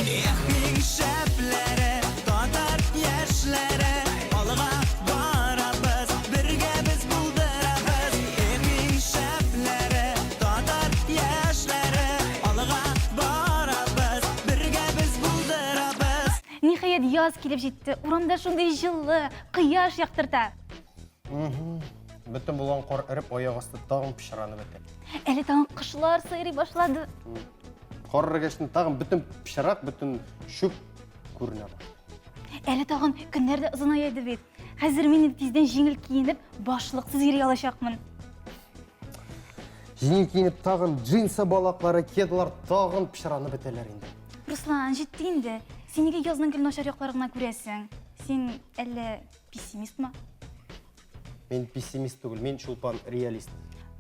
Эх, иң шәпләре, татар яшьләре, алга барабыз, бергә без булдырабыз. Эх, иң шәпләре, татар яшьләре, алга барабыз, бергә без булдырабыз. Ниһаять, яз килеп җитте. Урамда шундый җылы, кояш яктырта. Бөтен булган кар эреп, аяк асты тагын пычранып бетә. Әле тагын кошлар сайрый башлады. Кар эрегәчтен тагын бөтен пычрак, бөтен чүп күренә башлады. Әле тагын көннәр дә озынаяйды бит. Хәзер мин инде тиздән җиңел киенеп, башлыксыз йөри алачакмын. Җиңел киенеп тагын джинсы балаклары, кедлар тагын пычранып бетәләр инде. Руслан, җитте инде. Син нигә язның гел начар якларын гына күрәсең? Син әллә пессимистмы? Мин пессимист түгел, мин Чулпан реалист.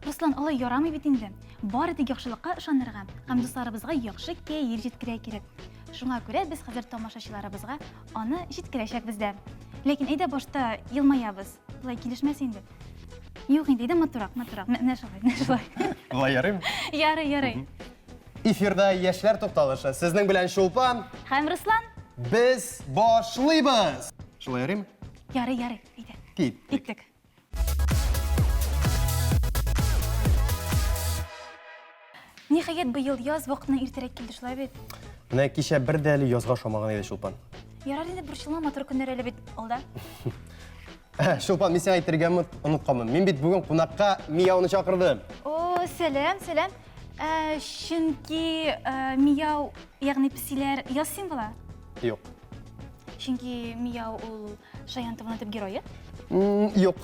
Руслан, алай ярамый бит инде. Бары тик яхшылыкка ышанырга һәм дусларыбызга яхшы кәеф җиткерә кирәк. Шуңа күрә без хәзер тамашачыларыбызга аны җиткерәчәкбез дә. Ләкин әйдә башта елмаябыз. Болай килешмәс инде. Юк инде, әйдә матуррак, матуррак. Менә шулай, менә шулай. Болай ярыймы? Ярый, ярый. Эфирда яшьләр тукталышы. Сезнең белән Чулпан һәм Руслан. Без башлыйбыз. Шулай ярыймы? Ярый, ярый, әйдә. Киттек. Киттек. Ниһаять, быел яз вакытына иртәрәк килде, шулай бит? Менә кичә бер дә әле язга ошамаган иде, Чулпан. Ярар инде, борчылма, матур көннәр әле бит алда. Чулпан, мин сиңа әйтергә онытканмын. Мин бит бүген кунакка Мияуны чакырдым. О, сәлам, сәлам. Ә, чөнки ә, мияу, ягъни песиләр яз символы? Юк. Чөнки мияу ул Шаян Товның төп герое? Юк.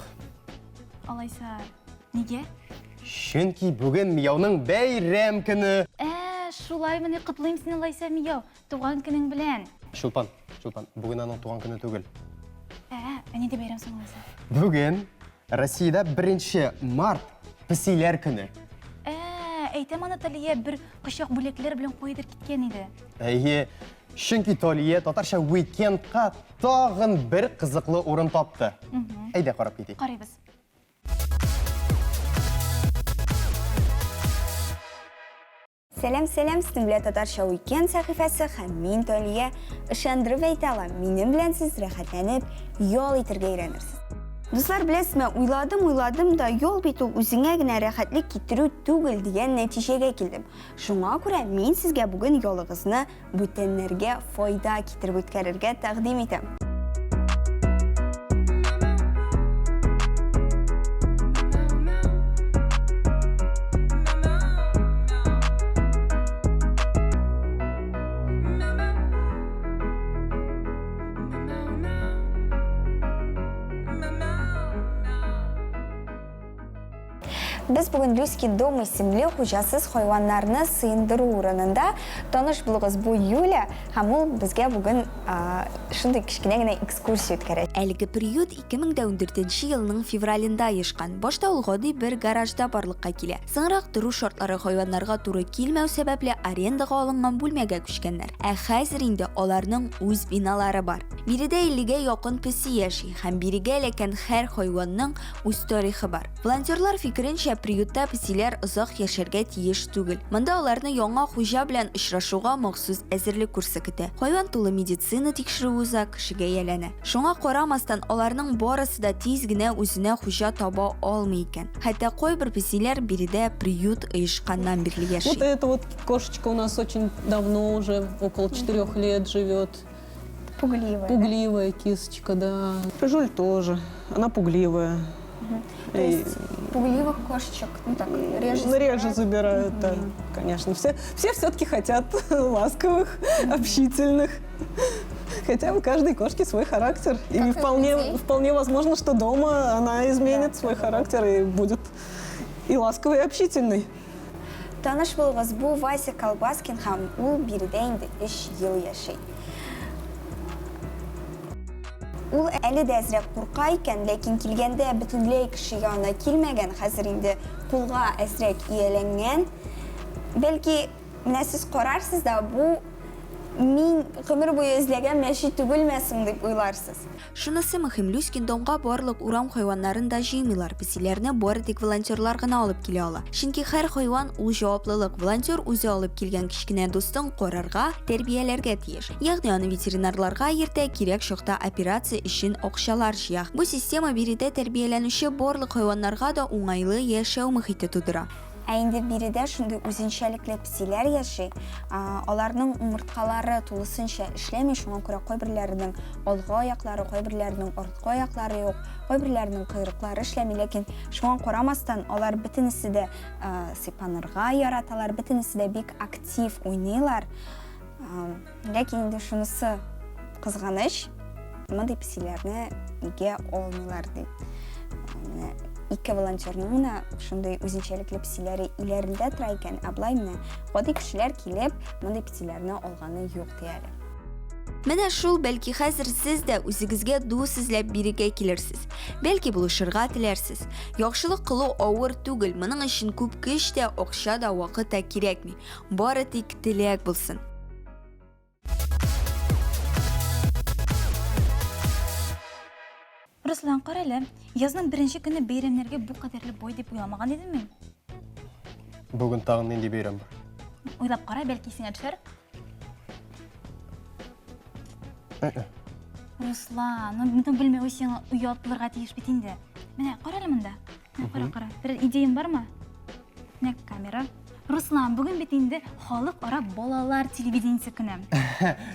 Алайса, нигә? Чөнки бүген Мияуның бәйрәм көне. Ә, шулаймыни, котлыйм сине алайса, Мияу, туган көнең белән. Чулпан, Чулпан, бүген аның туган көне түгел. Ә, ә нинди бәйрәм соң алайса? Бүген Россиядә 1 март песиләр көне. Ә, әйтәм аны Талия бер кочак бүләкләр белән куйдыр киткән иде. Әйе, чөнки Талия татарча уикендка тагын бер кызыклы урын тапты. Әйдә карап китик. Карыйбыз. Сәлам, сәлам, сезнең белән Татарча Уикенд сәхифәсе һәм мин Талия. Ышандырып әйтә алам, минем белән сез рәхәтләнеп ял итәргә өйрәнерсез. Дуслар, беләсезме, уйладым, уйладым да, ял бит ул үзеңә генә рәхәтлек китерү түгел дигән нәтиҗәгә килдем. Шуңа күрә мин сезгә бүген ялыгызны бүтәннәргә файда китереп үткәрергә тәкъдим итәм. Без бүген Люський дом исемле хуҗасыз хайваннарны сыендыру урынында. Таныш булыгыз, бу Юля, һәм ул безгә бүген шундый кечкенә генә экскурсия үткәрә. Әлеге приют 2014 елның февралендә оешкан. Башта ул гади бер гаражда барлыкка килә. Соңрак тору шартлары хайваннарга туры килмәү сәбәпле арендага алынган бүлмәгә күчкәннәр. Ә хәзер инде аларның үз биналары бар. Биредә 50гә якын песи яши һәм бирегә эләккән һәр хайванның үз тарихы бар. Волонтерлар фикеренчә, приютта песиләр озак яшәргә тиеш түгел. Монда аларны яңа хуҗа белән очрашуга махсус әзерлек курсы көтә. Хайван тулы медицина тикшерүе уза, кешегә ияләнә. Шуңа карамастан, аларның барысы да тиз генә үзенә хуҗа таба алмый икән. Хәтта кайбер песиләр биредә приют оешканнан бирле яши. Вот эта вот кошечка у нас очень давно уже, около четырех лет живет. Пугливая. Пугливая кисочка, да. Рыжуль тоже, она пугливая. То есть пугливых кошечек, ну так, реже Ну, реже забирают, да, конечно. Все, все все-таки хотят ласковых, общительных. Хотя у каждой кошки свой характер. Как И и у вполне, людей. вполне возможно, что дома она изменит Да, свой да, да. характер и будет и ласковый, и общительный. Таныш булыгыз, бу Вася Колбаскин һәм ул биредә инде өч ел яши. Ул әле дә әзрәк курка икән, ләкин килгәндә бөтенләй кеше янына килмәгән, хәзер инде кулга әзрәк ияләнгән. Бәлки, менә сез карарсыз да, бу Мин гомер буе эзләгән мәче түгелме соң дип уйларсыз. Шунысы мөһим, Люськин домга барлык урам хайваннарын да җыймыйлар, песиләрне бары тик волонтерлар гына алып килә ала. Чөнки һәр хайван ул җаваплылык, волонтер үзе алып килгән кечкенә дустын карарга, тәрбияләргә тиеш. Ягъни аны ветеринарларга йөртә, кирәк чакта операция өчен акчалар җыя. Бу система биредә тәрбияләнүче барлык хайваннарга да уңайлы яшәү мохите тудыра. Ә инде биредә шундый үзенчәлекле песиләр яши. Аларның умырткалары тулысынча эшләми, шуңа күрә кайберләренең алгы аяклары, кайберләренең арткы аяклары юк, кайберләренең койрыклары эшләми, ләкин шуңа карамастан, алар бөтенесе дә сыйпанырга яраталар, бөтенесе дә бик актив уйныйлар. Ләкин инде шунысы кызганыч, мондый песиләрне нигә алмыйлар ди. Менә ике волонтерның гына шундый үзенчәлекле песиләре өйләрендә тора икән, ә болай менә гади кешеләр килеп, мондый песиләрне алганы юк ди әле. Менә шул, бәлки хәзер сез дә үзегезгә дус эзләп бирегә килерсез. Бәлки булышырга теләрсез. Яхшылык кылу авыр түгел, моның өчен күп көч тә, акча да, вакыт та кирәкми. Бары тик теләк булсын. Руслан, кара әле, язның беренче көне бәйрәмнәргә бу кадәрле бай дип уйламаган идем мин. Бүген тагын нинди бәйрәм бар? Уйлап кара, бәлки исеңә төшәр. Руслан, ну моны белмәве сиңа оят булырга тиеш бит инде. Менә кара әле монда. Менә кара, кара. Бер идеям бармы? Менә камера. Руслан, бүген бит инде халыкара балалар телевидениесе көне.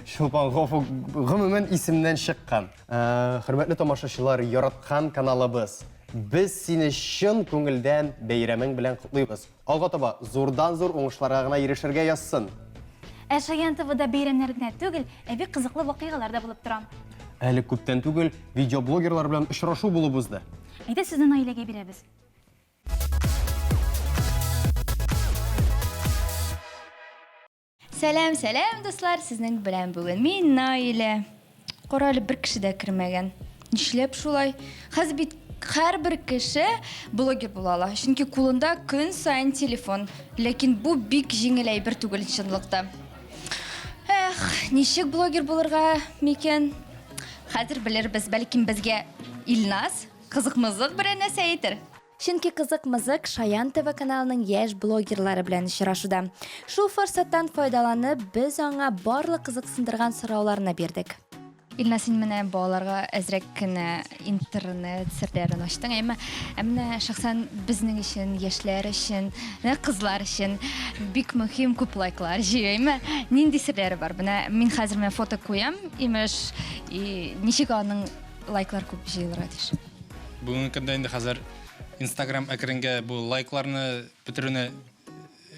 Чулпан, гафу, гомумән исемнән чыккан. Э, хөрмәтле тамашачылар, яраткан каналыбыз. Без сине чын күңелдән бәйрәмең белән котлыйбыз. Алга таба зурдан-зур уңышларга гына ирешергә язсын. Ә Шаян ТВда бәйрәмнәр генә түгел, ә бик кызыклы вакыйгалар да булып тора. Әле күптән түгел видеоблогерлар белән очрашу булып узды. Әйдә сүзне Наиләгә бирәбез. Сәлам, сәлам, дуслар! Сезнең белән бүген мин, Наилә. Кара әле, бер кеше дә кермәгән. Нишләп шулай? Хәзер бит һәрбер кеше блогер була ала. Чөнки кулында көн саен телефон. Ләкин бу бик җиңел әйбер түгел чынлыкта. Эх, ничек блогер булырга микән? Хәзер белербез, бәлкем безгә Илназ кызык-мызык берәр нәрсә әйтер. Чөнки Кызык-мызык Шаян ТВ каналының яшь блогерлары белән очрашуда. Шул форсаттан файдаланып, без аңа барлык кызыксындырган сорауларны бирдек. Илназ, син менә балаларга әзрәк кенә интернет серләрен ачтың, әмма ә менә шәхсән безнең өчен, яшьләр өчен, менә кызлар өчен бик мөһим күп лайклар җыю, әйме? Нинди серләре бар? Менә мин хәзер менә фото куям, имеш, и ничек аның лайклар күп җыелырга тиеш? Бүгенге көндә инде хәзер Инстаграм әкренгә бу лайкларны бетерүне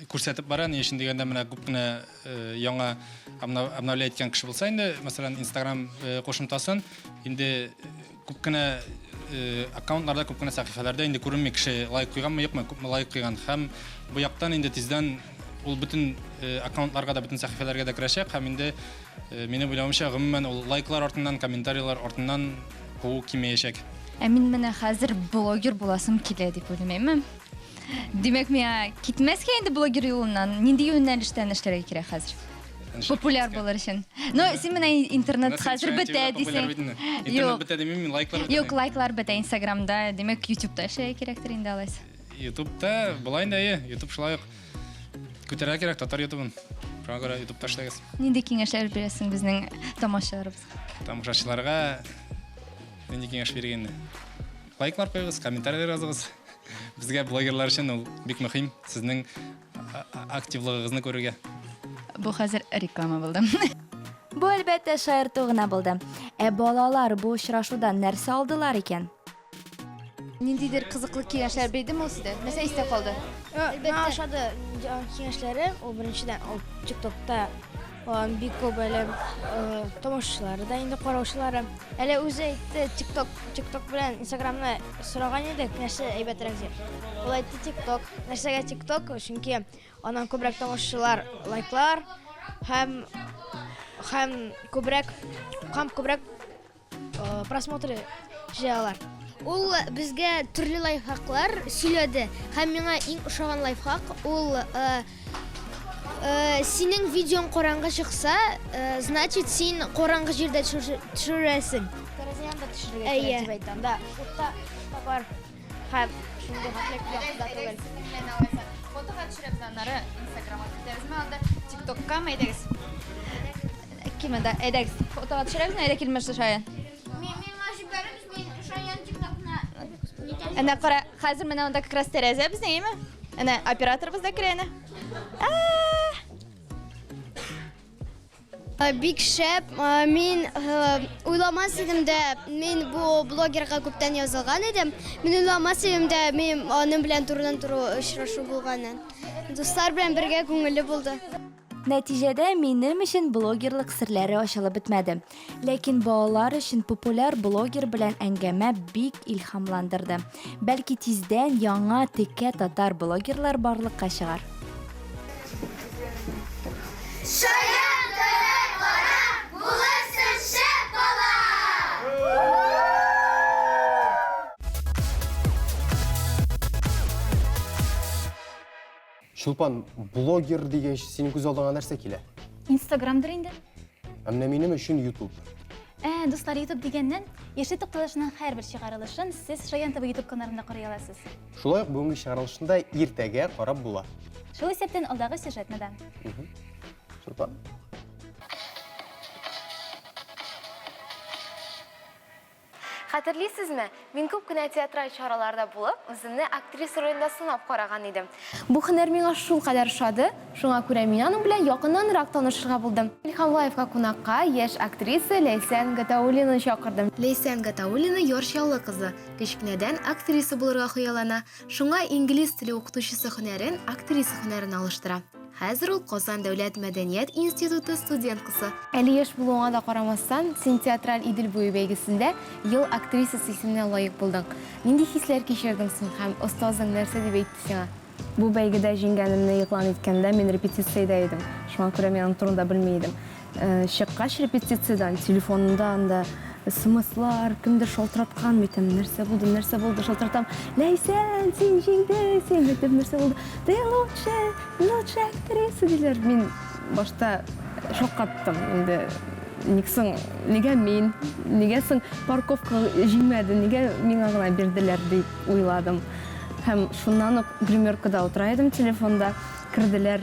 күрсәтеп бара. Ни өчен дигәндә, менә күп кенә э, яңа обновлять иткән кеше булса инде, мәсәлән, Инстаграм э, кушымтасын, инде э, күп кенә аккаунтларда, күп кенә сәхифәләрдә инде күренми кеше лайк куйганмы, юкмы, күпме лайк куйган. Һәм бу яктан инде тиздән ул бөтен аккаунтларга да, бөтен сәхифәләргә дә керәчәк һәм инде минем уйлавымча, гомумән ул лайклар артыннан, комментарийлар артыннан куу кимеячәк. Ә мин менә хәзер блогер буласым килә дип уйлыйм, әйме? Димәк, миңа китмәскә инде блогер юлыннан. Нинди юнәлештән эшләргә кирәк хәзер? Популяр булыр өчен. Ну, син менә интернет хәзер бетә дисең. Интернет бетә димим, мин лайклар бетә. Юк, лайклар бетә Инстаграмда. Димәк, YouTube'да эшләргә кирәктер инде алайса. YouTube'да болай инде, әйе, YouTube шулай ук күтәрергә кирәк татар YouTube'ын. Шуңа күрә YouTube'да эшләгез. Нинди киңәшләр бирәсең безнең тамашачыларыбызга? Тамашачыларга нинди киңәш бирергә инде? Лайклар куегыз, комментарийлар языгыз. Безгә блогерлар өчен ул бик мөһим, сезнең активлыгыгызны күрергә. Бу хәзер реклама булды. Бу, әлбәттә, шаярту гына булды. Ә балалар бу очрашудан нәрсә алдылар икән? Ниндидер кызыклы киңәшләр бирдеме ул сезгә? Нәрсә истә калды? Миңа ошады киңәшләре. Ул беренчедән, ул ТикТокта бик күп әле тамашачылары да инде караучылары. Әле үзе әйтте, ТикТок, ТикТок белән Инстаграмны сораган идек, нәрсә әйбәтрәк дип. Ул әйтте ТикТок. Нәрсәгә ТикТок? Чөнки аннан күбрәк тамашачылар лайклар һәм һәм күбрәк һәм күбрәк Э, просмотры җыялар. Ул безгә төрле лайфхаклар сөйләде. Һәм миңа иң ошаган лайфхак ул э, Синең видеоң караңгы чыкса, значит, син караңгы җирдә төшерәсең. Тәрәзә янында төшерергә кирәк дип әйтте. Анда утта бар. Һәм шундый хәтле якты да түгел. Фотога төшерәбез аннары Инстаграмга кертәбезме анда ТикТоккамы әйдәгез. Ким анда? Әйдәгез. Фотога төшерәбезме? Әйдә килмә Шаян. Миңа җибәрегез, мин Шаян ТикТокны. Әнә кара, хәзер менә монда как раз тәрәзә безнең, әйеме? Әнә операторыбыз да керә әнә. Бик шәп. Мин уйламас идем дә, мин бу блогерга күптән язылган идем. Мин уйламас идем дә, мин аның белән турыдан-туры очрашу булганын. Дуслар белән бергә күңелле булды. Нәтиҗәдә, минем өчен блогерлык серләре ачылып бетмәде. Ләкин балалар өчен популяр блогер белән әңгәмә бик илһамландырды. Бәлки тиздән яңа текә татар блогерлар барлыкка чыгар. Шаян ТВ кара, булырсың шәп бала! Чулпан, блогер дигәч, синең күз алдыңа нәрсә килә? Инстаграмдыр инде. Ә менә минем өчен YouTube. Ә, дуслар, YouTube дигәннән, Яшьлек тукталышының һәрбер чыгарылышын сез Шаян ТВ YouTube каналында карый аласыз. Шулай ук бүгенге чыгарылышны да иртәгә карап була. Шул исәптән алдагы сюжетны да. Чулпан. Хәтерлисезме, мин күп кенә театраль чараларда булып, үземне актриса ролендә сынап караган идем. Бу һөнәр миңа шулкадәр ошады, шуңа күрә мин аның белән якыннанрак танышырга булдым. Илһам Лайвка кунакка яшь актриса Ләйсән Гатауллинаны чакырдым. Ләйсән Гатауллина Яр Чаллы кызы. Кечкенәдән актриса булырга хыяллана. Шуңа инглиз теле укытучысы һөнәрен актриса һөнәренә алыштыра. Хәзер ул Казан дәүләт мәдәният институты студенткасы. Әле яшь булуыңа да карамастан, син театраль Идел буе бәйгесендә Ел актрисасы исеменә лаек булдың. Нинди хисләр кичердең соң һәм остазың нәрсә дип әйтте сиңа? Бу бәйгедә җиңгәнемне игълан иткәндә мин репетициядә идем. Шуңа күрә мин аның турында белми идем. Чыккач репетициядән, телефонымда анда смслар, кемдер шалтыраткан, мин әйтәм, нәрсә булды, нәрсә булды, шалтыратам, Ләйсән, син җиңдең, син, әйтәм, нәрсә булды, ты лучшая, лучшая актриса, диләр. Мин башта шаккаттым инде, ник соң, нигә мин, нигә соң парковка җиңмәде, нигә миңа гына бирделәр, дип уйладым. Һәм шуннан ук гримеркада утыра идем телефонда, керделәр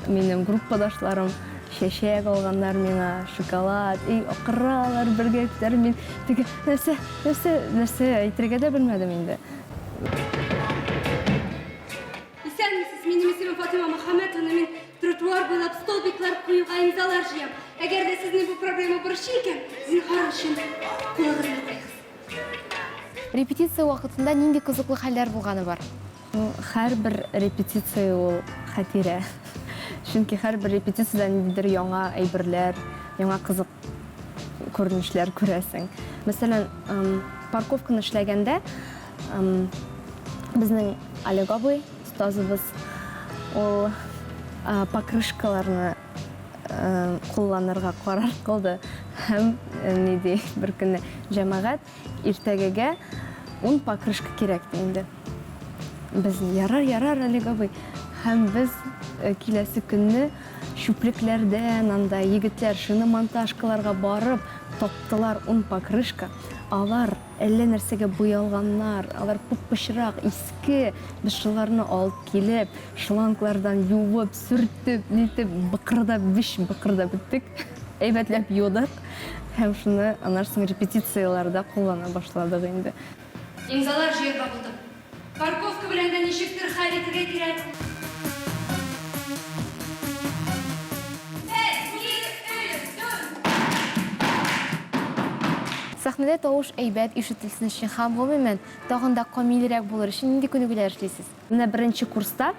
минем группадашларым, чәчәк алганнар миңа, шоколад, и акыралар бергә күтәреп, мин теге нәрсә, нәрсә, нәрсә әйтергә дә белмәдем инде. Исәнмесез, минем исемем Фатыйма Мөхәммәтовна, мин тротуар буйлап столбиклар куюга имзалар җыям. Әгәр дә сезне бу проблема борчый икән, зинһар өчен кулыгызны куегыз. Репетиция вакытында нинди кызыклы хәлләр булганы бар? Һәрбер репетиция ул хатирә. Чөнки һәрбер репетициядә ниндидер яңа әйберләр, яңа кызык күренешләр күрәсең. Мәсәлән, парковканы эшләгәндә безнең Олег абый, остазыбыз, ул покрышкаларны кулланырга карар кылды һәм ни ди, бер көнне җәмәгать, Иртәгәгә ун покрышка кирәк ди инде. Без, ярар, ярар, Олег абый. Һәм без э, киләсе көнне чүплекләрдән анда егетләр шиномонтажкаларга барып таптылар ун покрышка. Алар әллә нәрсәгә буялганнар, алар пып-пычрак, иске. Без шуларны алып килеп, шланглардан юып, сөртеп, нитеп, быкырдап, биш быкырдап беттек. Әйбәтләп юдык һәм шуны аннан соң репетицияләрдә куллана башладык инде. Имзалар җыярга булдым. Парковка белән дә ничектер хәл итергә кирәк. Бер, ике, өч, дүрт. Сәхнәдә тавыш әйбәт ишетелсен өчен һәм, гомумән, тагын да камилрәк булыр өчен нинди күнегүләр эшлисез? Менә беренче курста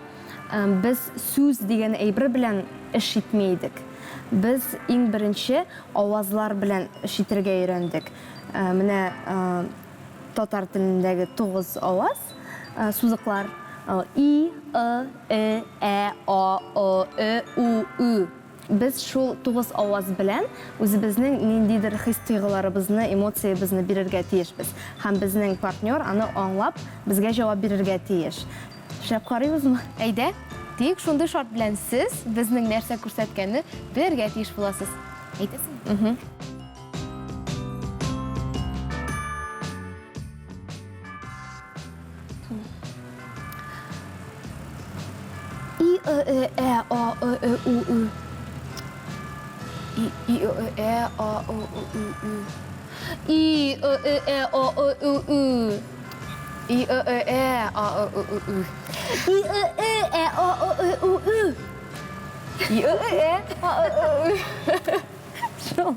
без сүз дигән әйбер белән эш итми идек. Без иң беренче авазлар белән эш итергә өйрәндек. Менә татар телендәге тугыз аваз, сузыклар, и, ы, э, ә, а, о, ө, у, ү. Без шул тугыз аваз белән үзебезнең ниндидер хис-тойгыларыбызны, эмоциябезне бирергә тиешбез. Һәм безнең партнер аны аңлап, безгә җавап бирергә тиеш. Эшләп карыйбызмы? Әйдә! Тик шундый шарт белән сез безнең нәрсә күрсәткәнне белергә тиеш буласыз. Әйтәсеңме? И, Ы, Э, Ә, А, Ы, Э, У, Ü. И, И, Ы, Э, Ә, А, Ы, У, Ü, Ü. И, Ы, Э, Ә, А, Ы, У, Ü. И, Ы, Э, Ә, А, Ы, У, Ü. И, Ы, Э, Ә, А, Ы, У, Ü. И, Ы, Э, Ә, А, Ы, У, Ü. Шул.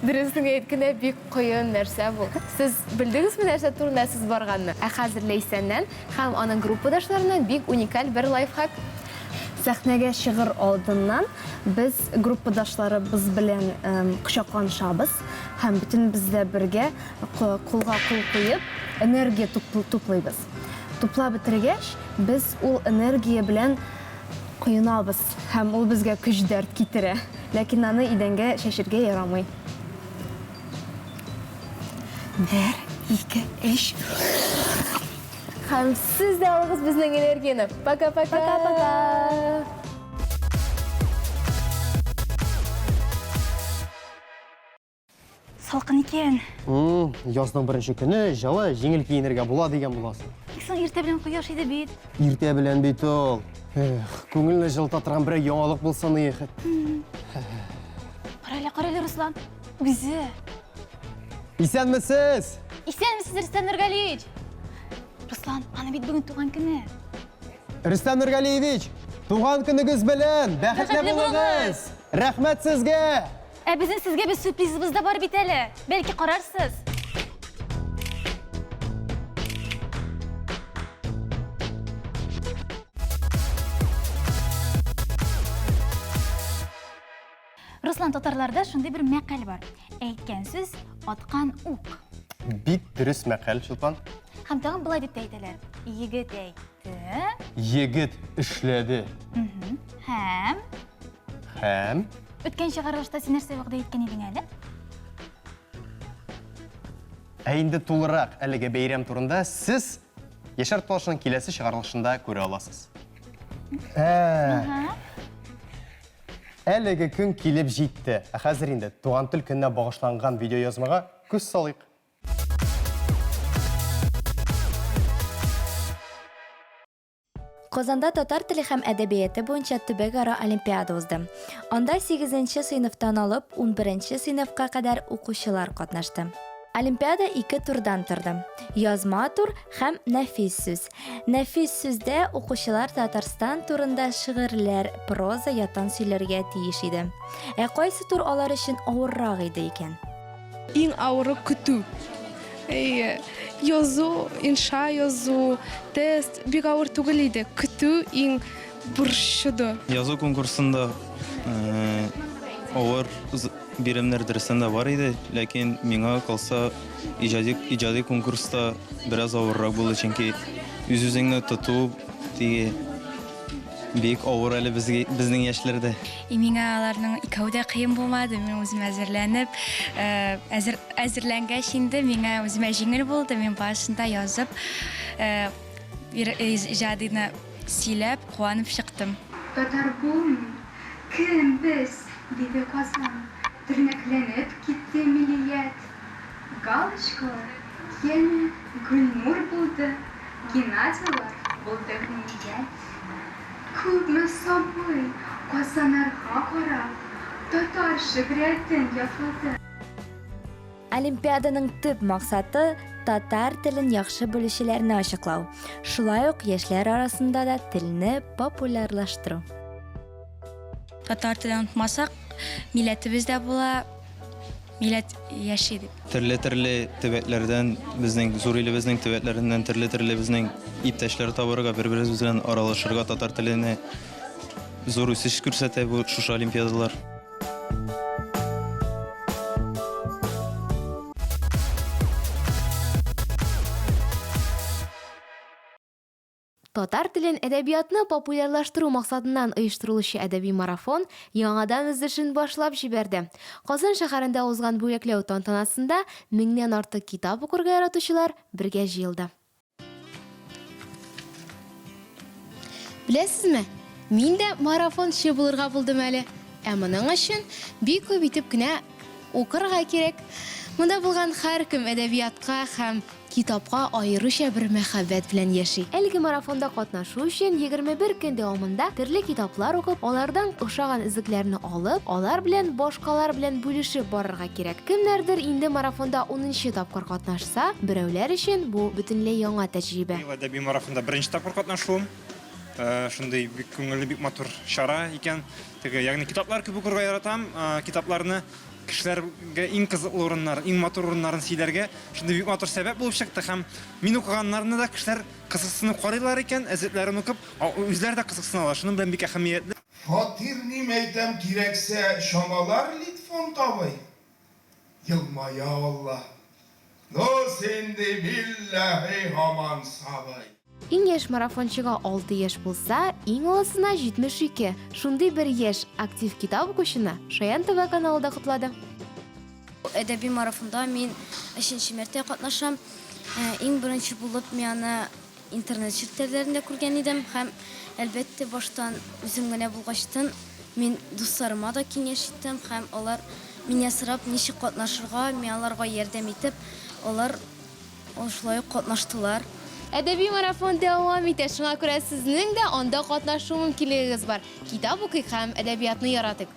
Дөресен әйткәндә, бик кыен нәрсә бу. Сез белдегезме нәрсә турында сүз барганны? Ә хәзер Ләйсәннән һәм аның группадашларыннан бик уникаль бер лайфхак. Сәхнәгә чыгыр алдыннан без группадашларыбыз белән кочакланышабыз һәм бөтенебез дә бергә кулга кул куеп энергия туплыйбыз. Туплап бетергәч, без ул энергия белән Коенабыз, һәм ул безгә көч-дәрт китерә. Ләкин аны идәнгә чәчергә ярамый. Бер, ике, өч. Һәм сез дә алыгыз безнең энергияне. Пока-пока! Пока-пока! Салкын икән. Язның беренче көне, җылы, җиңел киенергә була дигән буласың. Тик соң иртә белән кояш иде бит. Иртә белән бит ул. Эх, күңелне җылыта торган берәр яңалык булсын ие. Карале, карале, Руслан. Үзе. Исәнмесез! Исәнмесез, Рөстәм Нургалиевич! Руслан, аны бит бүген туган көне. Рөстәм Нургалиевич, туган көнегез белән! Бәхетле булыгыз! Рәхмәт сезгә! Ә безнең сезгә бер сюрпризыбыз да бар бит әле. Бәлки карарсыз. Руслан, татарларда шундый бер мәкаль бар. Әйткән сүз, аткан ук. Бик дөрес мәкаль, Чулпан. Һәм тагын болай дип тә әйтәләр. Егет әйтте. Егет эшләде. Һәм Һәм? Үткән чыгарылышта син нәрсә вәгъдә иткән идең әле? Ә инде тулырак әлеге бәйрәм турында сез Яшәр тулашының киләсе чыгарылышында күрә аласыз. Ә, әлеге көн килеп җитте. Ә хәзер инде туган тел көненә багышланган видеоязмага күз салыйк. Казанда татар теле һәм әдәбияты буенча төбәкара олимпиада узды. Анда 8 сыйныфтан алып 11 сыйныфка кадәр укучылар катнашты. Олимпиада ике турдан торды. Язма тур һәм нәфис сүз. Нәфис сүздә укучылар Татарстан турында шигырьләр, проза яттан сөйләргә тиеш иде. Ә кайсы тур алар өчен авыррак иде икән? Иң авыры көтү. Әйе, язу, инша язу, тест бик авыр түгел иде. Көтү иң борчыды. Язу конкурсында авыр биремнәр дөрестән дә бар иде, ләкин миңа калса иҗади иҗади конкурста бераз авыррак булды, чөнки үз-үзеңне тоту теге Бик авыр әле безгә, безнең яшьләрдә. И миңа аларның икәү дә кыен булмады. Мин үзем әзерләнеп, э, әзер, әзерләнгәч инде миңа үземә җиңел булды. Мин барысын да язып, э, иҗадыны сөйләп, куанып чыктым. Татар булмый, кем без? диде Казан, Тернәкләнеп китте миллият. Галочкалар янә Гөлнур булды, Геннадийлар булды гомумият. Күпме сабый Казаннарга карап, Татар шигъриятен ятлады. Олимпиаданың төп максаты, татар телен яхшы белүчеләрне ачыклау, шулай ук яшьләр арасында да телне популярлаштыру. Татар телен онытмасак, милләтебез дә була, милләт яши дип. Төрле-төрле төбәкләрдән, безнең зур илебезнең төбәкләреннән төрле-төрле безнең иптәшләр табырга, бер-беребез белән аралашырга татар теленә зур үсеш күрсәтә бу шушы олимпиадалар. Татар телен, әдәбиятны популярлаштыру максатыннан оештырылучы әдәби марафон яңадан үз эшен башлап җибәрде. Казан шәһәрендә узган бүләкләү тантанасында меңнән артык китап укырга яратучылар бергә җыелды. Беләсезме? Мин дә марафончы булырга булдым әле. Ә моның өчен бик күп итеп кенә укырга кирәк. Монда булган һәркем әдәбиятка һәм китапка аеруча бер мәхәббәт белән яши. Әлеге марафонда катнашу өчен 21 көн дәвамында төрле китаплар укып, алардан ошаган өзекләрне алып, алар белән башкалар белән бүлешеп барырга кирәк. Кемнәрдер инде марафонда унынчы тапкыр катнашса, берәүләр өчен бу бөтенләй яңа тәҗрибә. Быел әдәби марафонда беренче тапкыр катнашуым. Шундый бик күңелле, бик матур чара икән. Теге, ягъни китаплар күп укырга яратам. Китапларны кешеләргә иң кызыклы урыннар, иң матур урыннарын сөйләргә шундый бик матур сәбәп булып чыкты һәм мин укыганнарны да кешеләр кызыксынып карыйлар икән, әзетләрен укып, үзләре дә кызыксыналар. Шуның белән бик әһәмиятле. Фатир ним әйтәм кирәксә чамалар Литфонд абый. Елмая Алла. Ну син ди билләһи һаман сабый. Иң яшь марафончыга 6 яшь булса, иң олысына 72. Шундый бер яшь, актив китап укучыны Шаян ТВ каналы да котлады. Әдәби марафонда мин өченче мәртә катнашам. Иң беренче булып мин аны Интернет челтәрләрендә күргән идем һәм, әлбәттә, баштан үзем генә булгачтын, мин дусларыма да киңәш иттем һәм алар миннән сорап, ничек катнашырга, мин аларга ярдәм итеп, алар шулай ук катнаштылар. Әдәби марафон дәвам итә, шуңа күрә сезнең дә анда катнашу мөмкинлегегез бар. Китап укыйк һәм әдәбиятны яратыйк!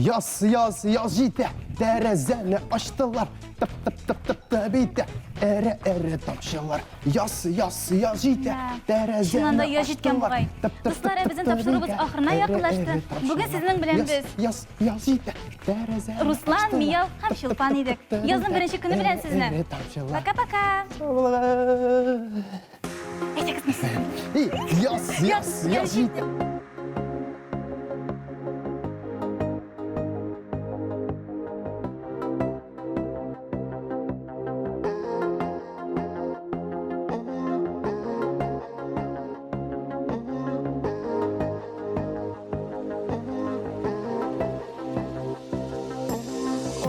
Яз, яз, яз җитә, тәрәзәне ачтылар, тып тып тып тып тып итә, эре эре тамчылар. Яз, яз, яз җитә, тәрәзәне Чыннан да яз җиткән ачтылар, бугай. тып тып Дуслар, тып безнең тып тапшыруыбыз итә, ахырына эре якынлашты. эре Бүген тамчылар. сезнең белән Яз, без яз, яз җитә, тәрәзәне Руслан, ачтылар, Мияу һәм тып тып Чулпан тып идек. тып Язның итә, беренче көне белән эре сезне. эре тамчылар. Пока-пока. Яз, яз, яз җитә.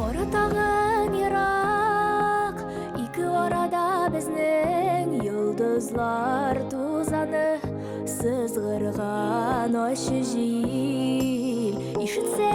Ара тагын ерак, ике арада безнең йолдызлар тузаны сызгырган ачы җил. Ишетсә